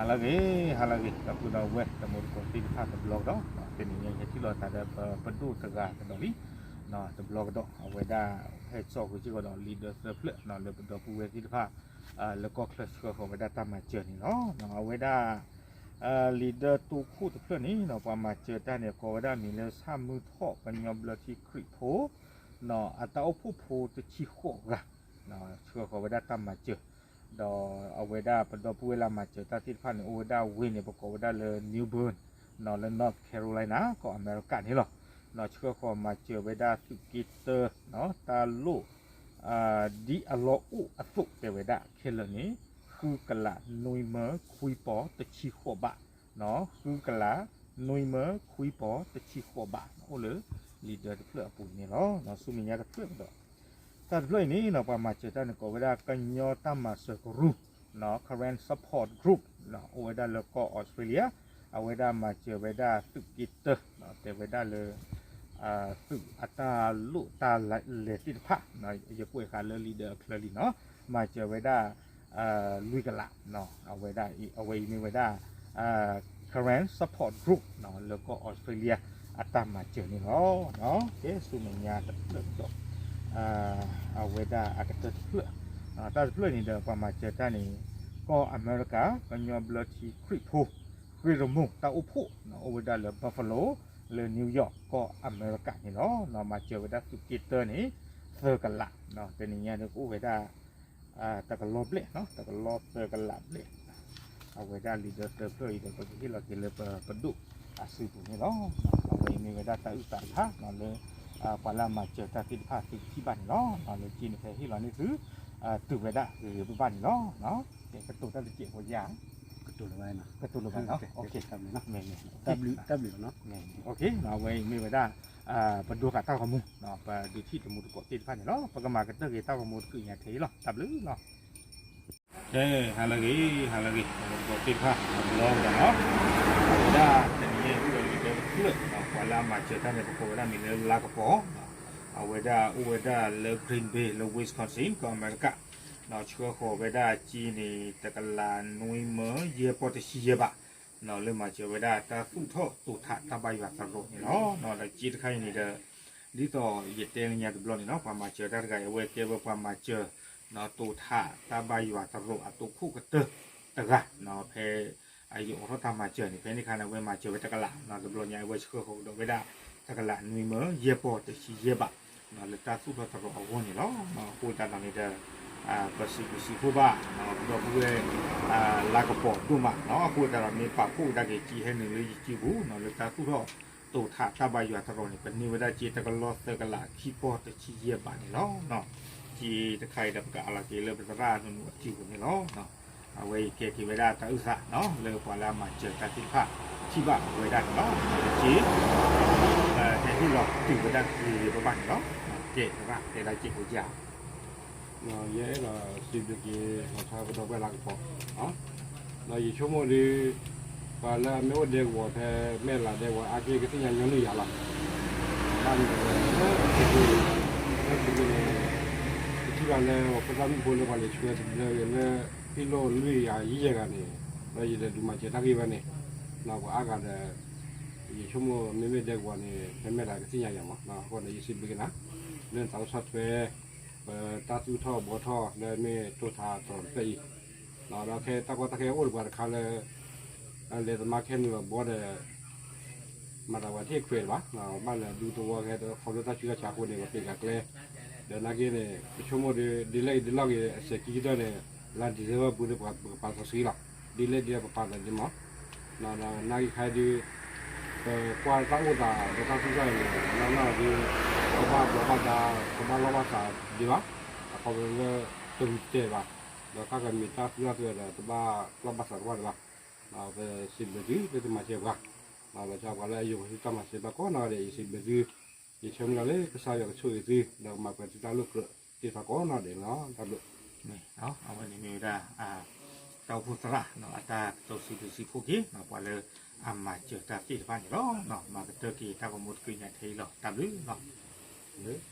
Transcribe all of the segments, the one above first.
ဟါလၢအဂ့ၤ ဟါလၢအဂ့ၤ ဒီပုၢ်ဒီဝဲၢ်တံၤသကိးသ့ၣ်တဖၣ်တဘျီကဒီး, တနံၤညါယဟဲထံၣ်လိာ်သးဒီးပပဒိၣ်တဂၤကဒီးလံ, တဘျီကဒီး အဝဲဒၣ်ဟဲစိာ်ဃုာ်စ့ၢ်ကီးဒီး leader သၢဖျၢၣ် လၢပဒီပုၢ်ဝဲၢ်သ့ၣ်တဖၣ် လၢကီၢ်ချၢဆှၢဃီၤဝဲဒၣ်တၢ်မၤစၢၤန့ၣ်လီၤ. အဝဲဒၣ် leader တိခိၣ်တဖျၢၣ်န့ၣ် ပှၤမၤစၢၤတၢ်န့ၣ် ကိးဝဲဒၣ်မံၤလၢ ဆၣ်မုၢ်ထီၣ် ကညီဘျၢထံခရံာ်ဖိ အတၢ်အိၣ်ဖှိၣ်ဖိတဆံဃိးဂၤ ဆှၢဃီၤဝဲဒၣ်တၢ်မၤစၢၤ, ဒီးအဝဲဒၣ်ပဒီပုၢ်ဝဲၢ်လၢအမၤစၢၤတၢ်သ့ၣ်တဖၣ်န့ၣ် အိၣ်ဝဲဒၣ်ဝ့ၢ်န့ၣ် ပကိးဝဲဒၣ်လၢ New Bern လၢ North Carolina ကီၢ်အမဲရကၤန့ၣ်လီၤ. ဆှၢဃီၤမၤစၢၤဝဲဒၣ်သုးက့တၢ တၢ်လိၣ် ဒ်အလီၢ်အိၣ်အသိးတဲဝဲဒၣ်ခဲလၢာ်န့ၣ် ဃုကလးနွံမၢခွံပီၤတဆံဃိးဘး, ဃုကလး နွံမၢခွံပီၤတဆံဃိးဘး အိၣ်လၢ leader တဖျၢၣ်အပူၤန့ၣ်လီၤ. ဆူမဲာ်ညါတဖျၢၣ်ကဒီး တၢ်တဖျၢၣ်အံၤန့ၣ် ပှၤမၤစၢၤတၢ်န့ၣ် ကိးဝဲဒၣ်ကညီတၢ်မၤစၢၤကရူၢ် Karen Support Group အိၣ်ဝဲဒၣ်လၢကီၢ်အီစထြ့လယါ, အဝဲဒၣ်မၤစၢၤဝဲဒၣ်သုးက့တၢ တဲဝဲဒၣ်လၢ သုးအတၢ်လိၣ်တၢ်လဲၤသ့ၣ်တဖၣ် ယကွဲးဃာ်လၢ leader အချၢလံနီၤ, မၤစၢၤဝဲဒၣ် လွံၢ်ကလး, အဝဲဒၣ်အံၤ အဝဲအံၤမ့ၢ်ဝဲဒၣ် Karen Support Group လၢကီၢ်အီစထြ့လယါ အတၢ်မၤစၢၤန့ၣ်လီၤ. ကဲ ဆူမဲာ်ညါတဖျၢၣ်ကဒီး အဝဲဒၣ်အကတၢၢ်တဖျၢၣ်, တၢ်တဖျၢၣ်န့ၣ်ဒီး ပှၤမၤစၢၤတၢ်န့ၣ် ကီၢ်အမဲရကၤ ကညီဘျၢထံခရံာ်ဖိ ဃ့ၢ်ရမိၢ်တၢ်အိၣ်ဖှိၣ် အိၣ်ဝဲဒၣ်လၢ Buffalo လၢ New York ကီၢ်အမဲရကၤန့ၣ်လီၤ. မၤစၢၤဝဲဒၣ်သုးက့တၢန့ၣ် သၢကလး, တနံၤညါဒီးကအိၣ်ဝဲဒၣ် တကလီၤဘျဲၣ်, တကလီၤသၢကလးဘျဲၣ်, အဝဲဒၣ် leader သၢဖျၢၣ်အံၤဒီး ပကဟ့ၣ်လီၤက့ၤလၢပပဒိၣ်အစုပူၤန့ၣ်လီၤ. အဝဲအံၤမ့ၢ်ဝဲဒၣ်တၢ်အုၣ်သးတခါလၢ ပှၤလၢအမၤစၢၤတၢ်သ့ၣ်တဖၣ်သုကထံၣ်ဘၣ်န့ၣ်လီၤ. လၢက့န့ၣ် ဖဲဟ့ၣ်လီၤန့ၢ်သု တုၤဝဲဒၣ်ဂ့ၤဂ့ၤဘၣ်ဘၣ်န့ၣ်လီၤ. ကဲ ကတိၤတၢ်တစဲးဖိယၤ ကတိၤလၢၤဘၣ်နီၤ, ကတိၤလၢၤဘၣ်နီၤ, တၢ်ဘျုး, တၢ်ဘျုးနီၤ, အဝဲအံၤမ့ၢ်ဝဲဒၣ် ပဒိးဃာ်တၢ်ဂီၤမူ ပဒုးထံၣ်တမူတကိးသ့ၣ်တဖၣ်န့ၣ်လီၤ. ပကမၤကတၢၢ်က့ၤတၢ်ဂီၤမူတကုးညါထဲအံၤလီၤ. တၢ်ဘျုးလီၤ. ကဲ ဟါလၢအဂ့ၤ ဟါလၢအဂ့ၤ တမူတကိးသ့ၣ်တဖၣ် တဘျီကဒီးနီၤ, အဝဲဒၣ်တနံၤညါအံၤ အိၣ်ဒီး leader တဖျၢၣ် ပှၤလၢအမၤစၢၤတၢ်န့ၣ် ပကိးဝဲဒၣ်မံၤလၢလါကပီၤ, အဝဲဒၣ်အိၣ်ဝဲဒၣ်လၢ Green Bay လၢ Wisconsin ကီၢ်အမဲရကၤ, ဆှၢဃီၤဝဲဒၣ်က့န့ၣ် တကလးနွံမၢယဲၢ်ပီၢ်တဆံယဲၢ်ဘး လၢမၤစၢၤဝဲဒၣ်တၢ်သူၣ်ထီၣ်တိာ်ထးတၢ်ဘၣ်ယွၤသရိာ်န့ၣ်လီၤ. ဒီးက့တခါအံၤန့ၣ်ဒီး ဒ်သိးယတဲကညါတဘျီန့ၣ်လီၤ, ပှၤမၤစၢၤတၢ်တဂၤအံၤ အဝဲကဲဝဲပှၤမၤစၢၤ တိာ်ထးတၢ်ဘၣ်ယွၤသရိာ်အတိာ်ခိၣ်ကတၢၢ်တဂၤ, ဖဲ အယအိးထီၣ်တၢ်မၤစၢၤန့ၣ် ဖဲန့ၣ်အခါန့ၣ် အဝဲမၤစၢၤဝဲတကလး, တဘျီညါအဝဲဆှၢဃီၤကဒီးဝဲဒၣ် တကလးနွံမၢယဲၢ်ပီၢ်တဆံယဲၢ်ဘး လၢတၢ်သူၣ်ထီၣ်သရိာ်အဂီၢ်န့ၣ်လီၤ. အဃိသတးဒီးန့ၣ်ဒီး ပစံးဘျုးစံးဖှိၣ်ဘၣ် ပဒီပုၢ်ဝဲၢ် လါကပီၤဒိၣ်မးနီၤ, အဃိသတးဒီးမ့ၢ်ပာ်ဖှိၣ်ကဒါက့ၤက့ဟဲနုာ်လၢယစုပူၤနီၤ လၢတၢ်သူၣ်ထီၣ်တိာ်ထးတၢ်ဘၣ်ယွၤသရိာ်န့ၣ် ပန့ၢ်ဝဲဒၣ်က့တကလီၤသၢကလးခံပီၢ်တဆံယဲၢ်ဘးန့ၣ်လီၤ. က့တခါအံၤဒီးပကအးလီၤက့ၤလၢပသရၣ်နူနူအစုပူၤန့ၣ်လီၤ. အဝဲအံၤကဲက့ၤဝဲဒၣ်တၢ်အုၣ်သးနီၤ လၢပှၤလၢအမၤစၢၤတၢ်သ့ၣ်တဖၣ် ထံၣ်ဘၣ်ဝဲဒၣ်န့ၣ်လီၤ. က့ ဟဲဟ့ၣ်လီၤတုၤဝဲဒၣ်ဂ့ၤဂ့ၤဘၣ်ဘၣ်န့ၣ်လီၤ. ကဲသရၣ်တဲဒၣ်စ့ၢ်ကီးယၤ ယအဲၣ်ဒိးစံးဘျုးက့ၤ လီၤဆီပဒီပုၢ်ဝဲၢ်လါကပီၤ, ဒီးယဆိကမိၣ်ဒီး ပှၤလၢအမ့ၢ်အိၣ်ဒဲကဝီၤဖဲ မဲၢ်လးဒဲကဝီၤအါက့ၢ်ကသ့ၣ်ညါညီနုၢ်ယၤလီၤ. ဘၣ်မနုၤလဲၣ် လၢ လၢခံန့ၣ် ပထံၣ်ဘၣ်လၢပှၤဖိသၣ်မုၣ်ဖိလၢပှၤလဲၤဆှၢတဘျၢဂ့ၤလၢ ဖံလိၣ်လွံၢ်ဂၤယဲၢ်ဂၤန့ၣ် ဒီးယလဲၤဒုးမၤစၢၤတၢ်ဂ့ၢ်ဝဲန့ၣ် ပှၤအါဂၤဒီး ယဆိကမိၣ်မ့မ့ၢ်ဒဲကဝီၤန့ၣ် ဖဲမဲၢ်လးကသ့ၣ်ညါယၤမး, အဃိန့ၣ် ယစံးဘျုးက့ၤနၤ လၢနသးအိၣ်ဆီၣ်ထွဲ ပတၢ်သူၣ်ထီၣ်ဘှီထီၣ်လၢမ့ၢ်တိာ်ထးသရိာ်တဖျၢၣ်အံၤ, ဒီးခဲတၢ်ကီတၢ်ခဲအိၣ်ဒီးပှၤတခါလၢ လဲၤသမါခဲနုာ်လီၤဘှီဒီး မၤသးပှၤတဟ့ၣ်ခွဲးလၢၤဘၣ်, ဘၣ်လဲၤဒူသဝီကဟဲခီဖျိတၢ်ဆူးတၢ်ဆါအဃိန့ၣ် ပှၤပ့ၤကၤကျဲ, ဒီးနာ်က့န့ၣ် ပဆိကမိၣ်ဒီး ဒ်လဲၣ်ဂ့ၤဒ်လဲၣ်ဂ့ၤ အစဲးခံကတၢၢ်န့ၣ် လါ December ပူၤန့ၣ် ပကပာ်လီၤစ့လီၤ, ဒ်လဲၣ်ဒ်လဲၣ်ပပာ်သးဒ်မး, နာ်က့ခါဒုး ပကွၢ်တၢ်အိၣ်သးဒီးတၢ်သူၣ်တၢ်န့ၣ် နီၢ်နီၢ်ဒုး တဘၣ်ဘျီဘၣ်ဒါ တဘၣ်လီၢ်ဘၣ်စးဒံးဘၣ်, အခီပညီလၢ တဂုာ်တဲာ်ဘၣ်, ဒီးခါကမ့ၢ်တၢ်သူၣ်တၢ်သးဒီး တဘၣ်လီၢ်ဘၣ်စးတဘၣ်တဘၣ်, ပစံးဘျုးသု သုတမၤစၢၤပှၤ လီၤဆီပှၤလၢအယိာ်ပှၤသုတၢ်မၤစၢၤဘၣ်ကိးနီၢ်ဂၤဒဲး ယစံးဘျုးသု, ယဆၢမုၢ်လၢ်လၢကစၢ်ယွၤကဆိၣ်ဂ့ၤသု ဒီးကမၤပှဲၤသုတၢ်လိာ်ကြၢးသ့ၣ်တဖၣ်ကိးနီၢ်ဒဲးန့ၣ်လီၤ. တၢ်ဘျုး အဝဲန့ၣ်မ့ၢ်ဝဲဒၣ် တၢ်အိၣ်ဖှိၣ်သရၣ် အတၢ်ကတိၤစံးဘျုးစံးဖှိၣ်က့ၤ ပှၤလၢအမၤစၢၤတၢ်သ့ၣ်တဖၣ်န့ၣ်လီၤ. မၤကတၢၢ်က့ၤတၢ်ဂီၤမူတကုညါထဲအံၤလီၤ. တၢ်ဘျုးလီၤ.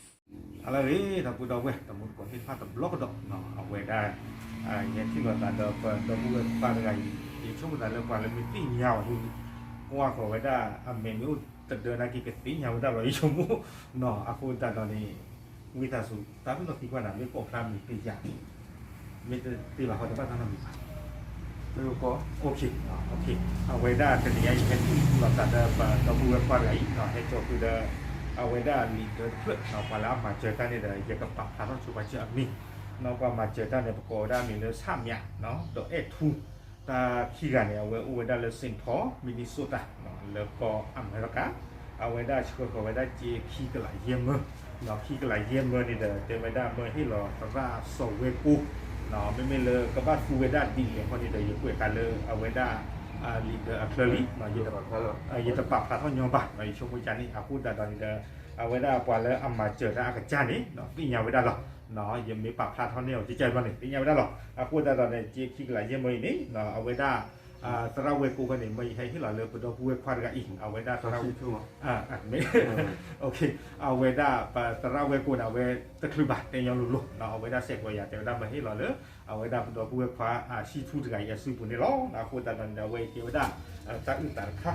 ဟါလၢအဂ့ၤ ဒီပုၢ်ဒီဝဲၢ် တမူတကိးသ့ၣ်တဖၣ်တဘျီကဒီး အဝဲဒၣ် ယဟဲထံၣ်လိာ်သးဒီးပဒီပုၢ်ဝဲၢ်သရၣ်တဂၤအံၤ ယဆိကမိၣ်သးလၢပှၤလၢမ့ၢ်သ့ၣ်ညါအီၤဒ်န့ၣ် ကွၢ်ဃီၤဝဲဒၣ်အမဲာ်မ့ၢ်အိၣ်တဒၢနာ်က့ ကသ့ၣ်ညါဝဲဒၣ်လီၤ ယဆိကမိၣ်နီၤ. အဃိသတးဒီးန့ၣ် ဝံသးစူၤ တၢ်အုၣ်လီၤသံကွၢ်နၤ မ့ၢ်ကိးဖျါမံၤသ့ယၤ မ့ၢ်တသ့ဘၣ်ဃီ တဘၣ်တၢ်နီတမံၤဘၣ်. အဝဲဒၣ်တနံၤညါအံၤ ဟဲထံၣ်လိာ်သးဒီးပဒီပုၢ်ဝဲၢ်ခွါတဂၤအံၤ ဟဲကၠီဃုာ်ဒီး အဝဲဒၣ်လံာ်ဒၢတဖျၢၣ် ပှၤလၢအမၤစၢၤတၢ်န့ၣ်ဒီး ယကပာ်ဖျါထီၣ်ဆိပာ်စၢၤအမံၤ ပှၤမၤစၢၤတၢ်န့ၣ် ပကိးဝဲဒၣ်အမံၤလၢ ဆၣ်မၠး ဒီးအဲၣ်ထူ တၢ်ခံဂၤန့ၣ် အဝဲအိၣ်ဝဲဒၣ်လၢ Saint Paul Minnesota လၢကီၢ်အမဲရကၤ အဝဲဒၣ်ဆှၢဃီၤဝဲဒၣ်စ့ခံကလးယဲၢ်မၢ ဒီးခံကလးယဲၢ်မၢန့ၣ်ဒီး တဲဝဲဒၣ်မၢဟ့ၣ်လီၤသရၣ်စီၤဝဲကိ မ့မ့ၢ်လၢကဘၣ်သူဝဲဒၣ်ဒ်လဲၣ်ဃီန့ၣ်ဒီး ယကွဲးဃာ်လၢအဝဲဒၣ် လံာ်ဒၢအချၢလံ ယတပာ်ဖျါထီၣ်ညီဘၣ် ယဆိကမိၣ်ကန့ၣ် အဃိသတးဒီးန့ၣ်ဒီး အဝဲဒၣ်ပှၤလၢအမၤစၢၤတၢ်အကစၢ်န့ၣ် သ့ၣ်ညါဝဲဒၣ်လီၤ. ယမ့ၢ်ပာ်ဖျါထီၣ်န့ၢ်အီၤ ကကၢ်ဘျီန့ၣ် သ့ၣ်ညါဝဲဒၣ်လီၤ. အဃိသတးဒီးန့ၣ် စ့ခံကလးယဲၢ်မၢအံၤန့ၣ် အဝဲဒၣ် သရၣ်ဝဲကိဖဲန့ၣ် မၢယဟဲဟ့ၣ်လီၤလၢပဒီပုၢ်ဝဲၢ်ခွါတဂၤအံၤ အဝဲဒၣ်သရၣ် မ့ၢ် အဝဲဒၣ်ပသရၣ်ဝဲကိန့ၣ် အဝဲတချုးဘၣ်တဲညီလိၤလိၤ အဝဲဒၣ်စဲးကွဲးယၤ တဲဝဲဒၣ်မၢဟ့ၣ်လီၤလၢ အဝဲဒၣ်ပဒီပုၢ်ဝဲၢ်ခွါ ဆံထူတဂၤအံၤအစုပူၤန့ၣ်လီၤ. အဃိသတးဒီးန့ၣ်ဒီး အဝဲကဲဝဲဒၣ် တၢ်အုၣ်သးတခါ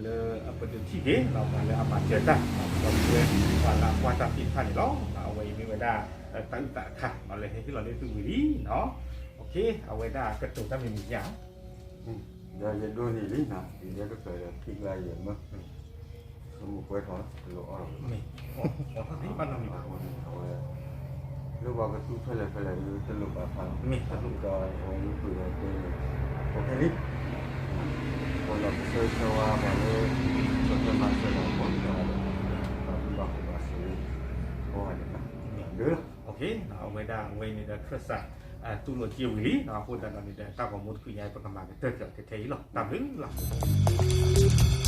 လၢပတထံၣ်က့ၤ ပှၤလၢအမၤစၢၤတၢ် ပဒီပုၢ်ဝဲၢ် ပှၤလၢအကွၢ်တၢ်သ့ၣ်တဖၣ်န့ၣ်လီၤ. အဝဲအံၤမ့ၢ်ဝဲဒၣ် တၢ်အုၣ်သးတခါ လၢဟဲဟ့ၣ်လီၤန့ၢ်သုဝံၤလံနီၤ. အဝဲဒၣ်ကတိၤတၢ်မံၤမံၤဧါ ဒီးယဒိးန့ၢ်လံနီၤ ယဒိးတဖျၢၣ်ဒီးခံကလးယဲၢ်မၢ ဆိကမိၣ်ကွဲထီၣ် တလိၣ်အီၣ်လီၤ မ့ၢ် အဃိန့ၣ် အဝဲ လၢပှၤကသူဖဲလဲၣ်ဖဲလဲၣ်ဒီး တလိၣ်ပာ်ဖျါ မ့ၢ်တလိၣ်ဒီး အဝဲမ့ၢ်ကွံာ်ဝဲတဲန့ၣ် အိၣ်ဖဲလံ ပှၤလီၤပဆၢဆၢဝါ ပှၤလၢ ပှၤမၤစၢၤလီၤမ့ၢ် ပှၤဘၣ်ဃူဘၣ်စ့ၤ ကိးဂၤဒဲး လၢ အဝဲဒၣ်အဝဲန့ၣ်ဒီးခၢၣ်စး တူၢ်လိာ်စ့ဝံၤလံ အဃိသတးဒီးန့ၣ်ဒီး တၢ်ဂီၤမူတဖုညါ ပကမၤကတၢၢ်က့ၤအီၤကထဲအံၤလီၤ. တၢ်ဘျုးလီၤ.